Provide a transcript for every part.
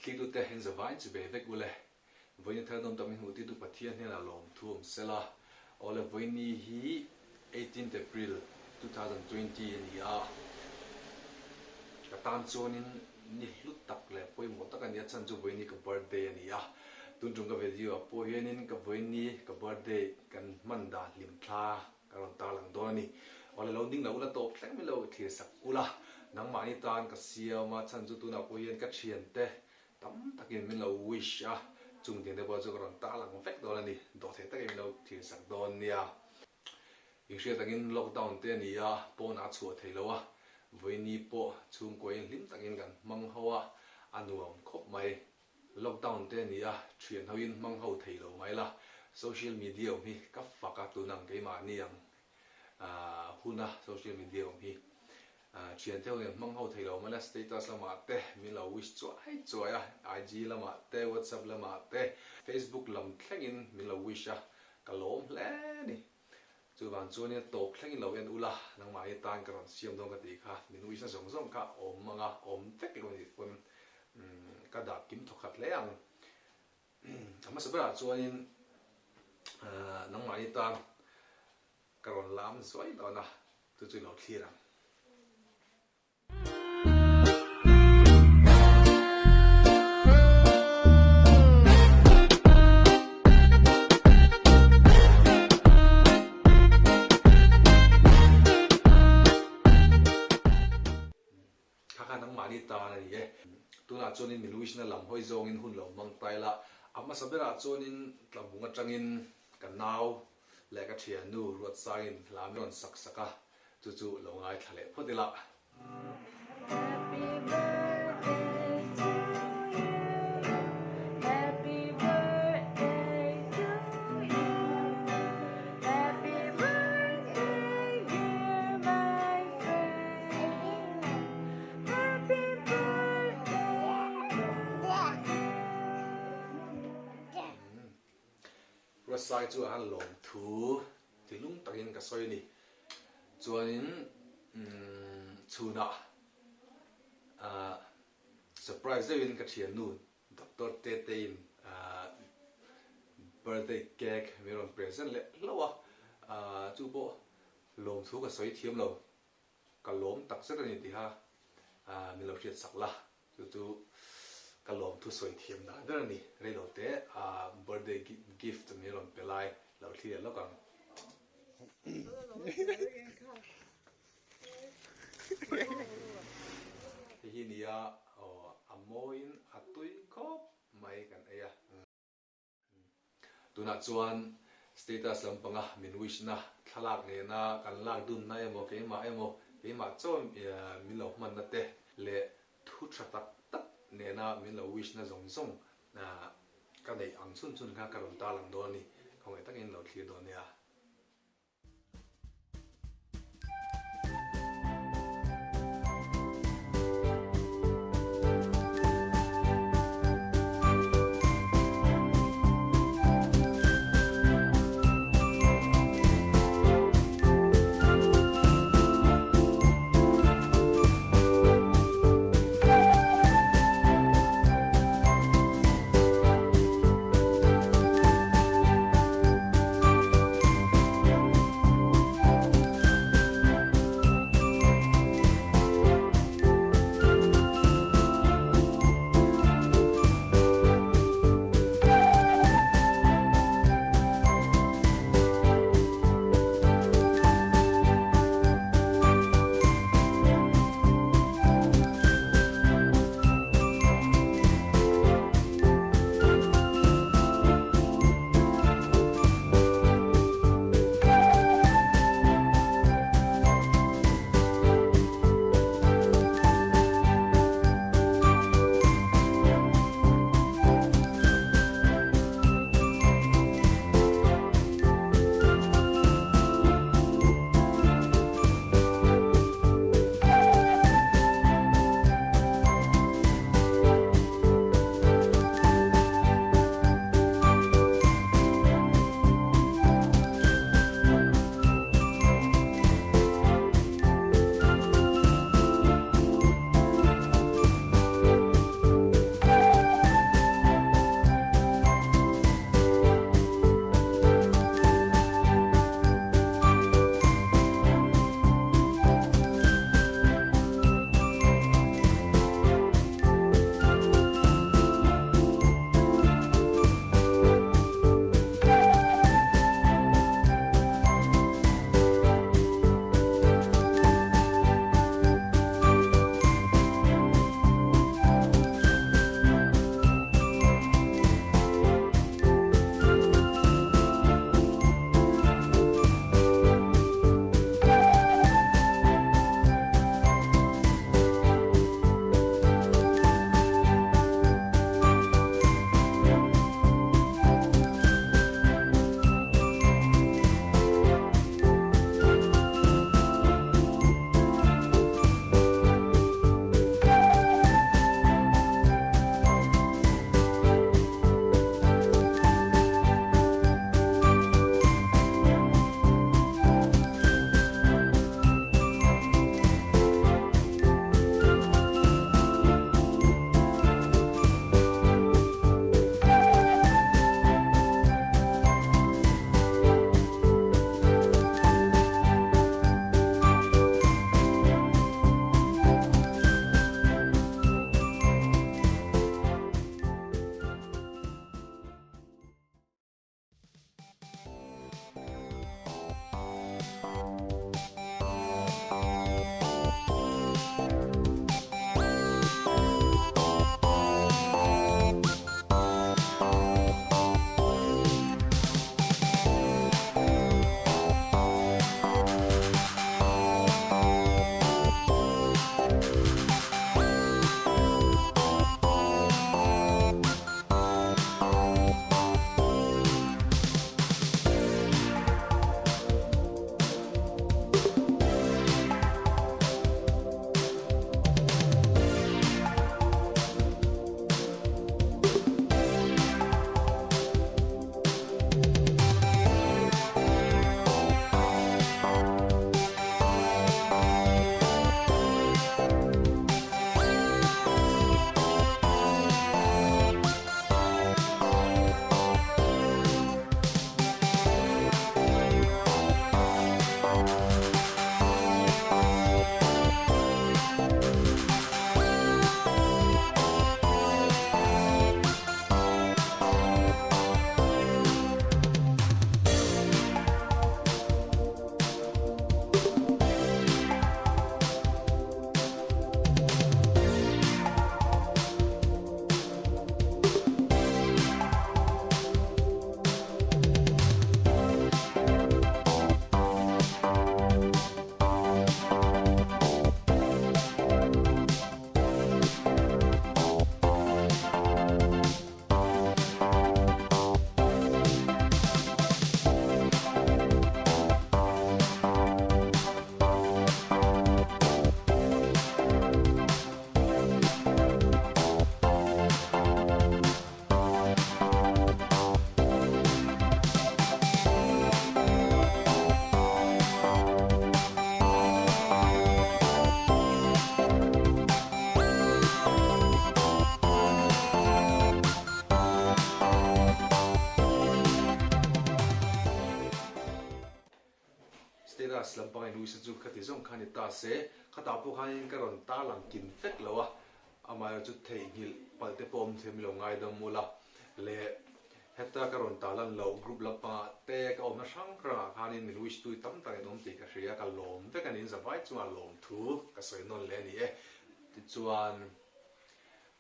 Thliktute in zavain chi ve vek ule. Vawiin thar nawm tak min hmuh tirtu Pathian hnenah lawmthu awm sela. Awle vawiini hi eighteenth April 2020 a ni a, ka tan chuanin ni hlu tak leh pawimawh tak a ni a, chhan chu vawiini ka birthday a ni a. Tun tum ka video ah pawh hianin ka vawiini ka birthday kan hman dan hlim thla ka rawn tarlang dawn a ni. Awle lo ding lo ula tawp thleng mai lo thlir sak ula, nangmahni tan ka siam a, chhan chu tunah pawh hian ka thiante Tam takin min lo wish a, chung ding te pawh chu ka rawn tarlang vek dawn a ni, dawhthei takin min lo thlir sak dawn nia. Inhriat angin lockdown te a ni a, pawnah a chhuah thei lo a, vawiini pawh chhungkuain hlim takin kan hmang ho a, a nuam khawp mai. Lockdown te a ni a, thian hoin hmang ho thei lo mai la, social media awm hi ka fak a, tunang keimahni ang huna social media awm hi thian theuh nen hmang ho thei lo mai la, status lamah te min lo wish chuai chuai a, IG lamah te, WhatsApp lamah te, Facebook lam thlengin min lo wish a, ka lawm hle a ni. Chuvang chuanin a tawp thlengin lo en ula, nangmahni tan ka rawn siam dawn ka tih kha, min wish na zawng zawng kha awm anga awm vek lo nih pawn ka dah kim thawkhat hle ang. A hmasa berah chuanin nangmahni tan ka rawn lam zuai dawn a, chu chu i lo thlir ang. Kha kha nangmahni tan a ni e. Tunah chuanin min wish-na lam hawi zawngin hun lo hmang ta ila, a hmasa berah chuanin tlabung atangin ka nau leh ka thiannu Ruatsangin hla min rawn sak sak a, chu chu lo ngaithla leh phawt ila. Happy birthday to you Happy birthday to you Happy birthday dear my friend Happy birthday to you. Ruatsai chu a han lawm thu tilung takin ka sawi a ni. Chuanin chhunah surprise deuhin ka thiannu Doctor Tetei'n birthday cake min rawn present leh hlauh a, chu pawh lawmthu ka sawi thiam lo. Ka lawm tak zet a ni tiha min lo hriat sak la, chu chu ka lawm thusawi thiam dan ber a ni. Reilo te birthday gift min rawn pe lai lo thlir leh lawk ang. Hei hi nia aw a mawiin a tui khawp mai kan ei a. Tunah chuan status lampanga min wish na, thlalak nena kan lak dunna emaw keimah emaw keimah chaw min lo hmanna te leh thu tha tak tak nena min lo wish na zawng zawng ka neih ang chhun chhun kha ka rawn tarlang dawn a ni. Khawngaih takin lo thlir dawn nia. Status lampanga in wish chu khati zawng kha ni ta se, khatah pawh khanin ka rawn tarlang kin vek lo a, amaherawhchu theihnghilh palh te pawh awm thiam i lo ngaidam ula leh heta ka rawn tarlan loh group lampangah te ka awmna hrang hrangah khanin min wish tu tam tak in awm tih ka hria, ka lawm vek a ni, in zavai chungah lawmthu ka sawi nawn leh a ni e. Tichuan.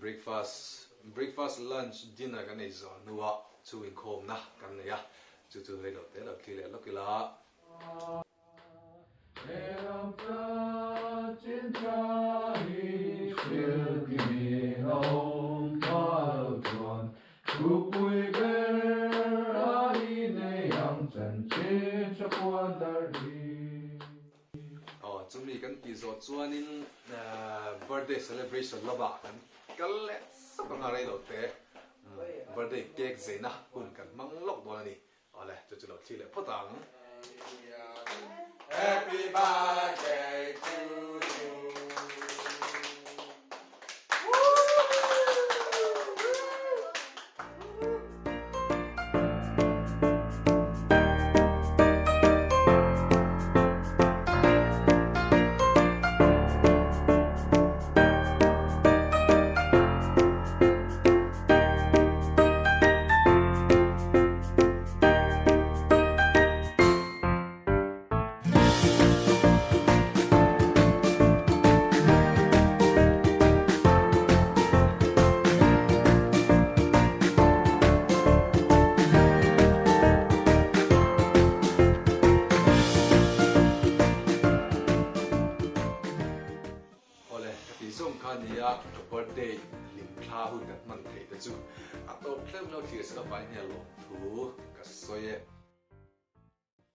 Breakfast, Breakfast, lunch, dinner kan ei zawh hnuah chu inkhawmna kan nei a, chu chu rei lo te lo thli leh lawk ila. Aw, chumi kan tih zawh chuanin birthday celebration lamah kan kal leh sap anga rei lo te birthday cake zeina hun kan hmang lawk dawn a ni. Awle, chu chu lo thli leh phawt ang. Happy birthday to you. Awle, ka tih zawng kha nia ka birthday hlimthla hun kan hman theih te chu a tawp tlem lo thlir sela vai hne lawmthu ka sawi e.